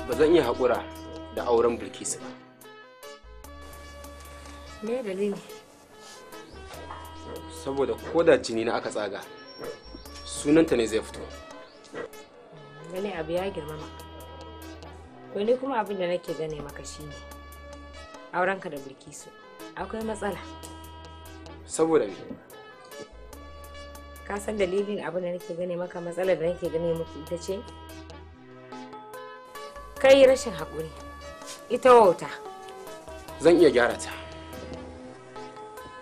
Ba zan iya haƙura da auren Bilkisu ba. Me dalili? Saboda koda jini na aka tsaga, sunanta ne zai fito. Wani abu ya girmama. Wani kuma abin da nake gane maka shine aurenka da Bilkisu akwai matsala. Saboda me? Ka san dalilin abin da nake gane maka, matsalar da nake gane muku ita ce kai rashin haƙuri, ita wauta. Zan iya gyara ta.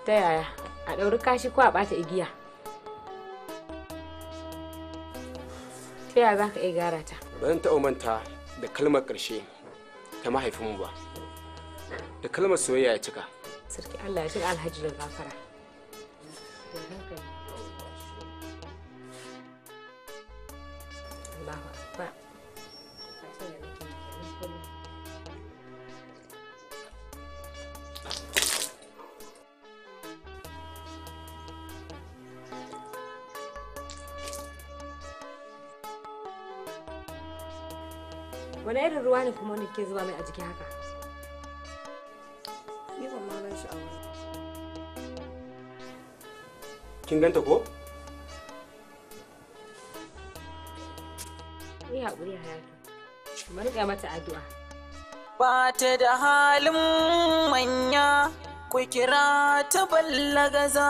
Ta yaya? A ɗauri kashi ko a ɓata igiya? Ta yaya za ka iya gyara ta? Ba zan taɓa manta da kalmar ƙarshe ta mahaifinmu ba. Da kalmar soyayya ya cika. Sarki Allah ya cika Alhaji da gafara. Allahu Akbar. Wani irin ruwa ne kuma wanda ke zuba mai a jiki haka? Ni ban ma gan shi a wurin. Kin ganta ko? Yi haƙuri Hayatu. Mu riƙa mata addu'a. Ba ta da halin manya, ku kira ta ballagaza.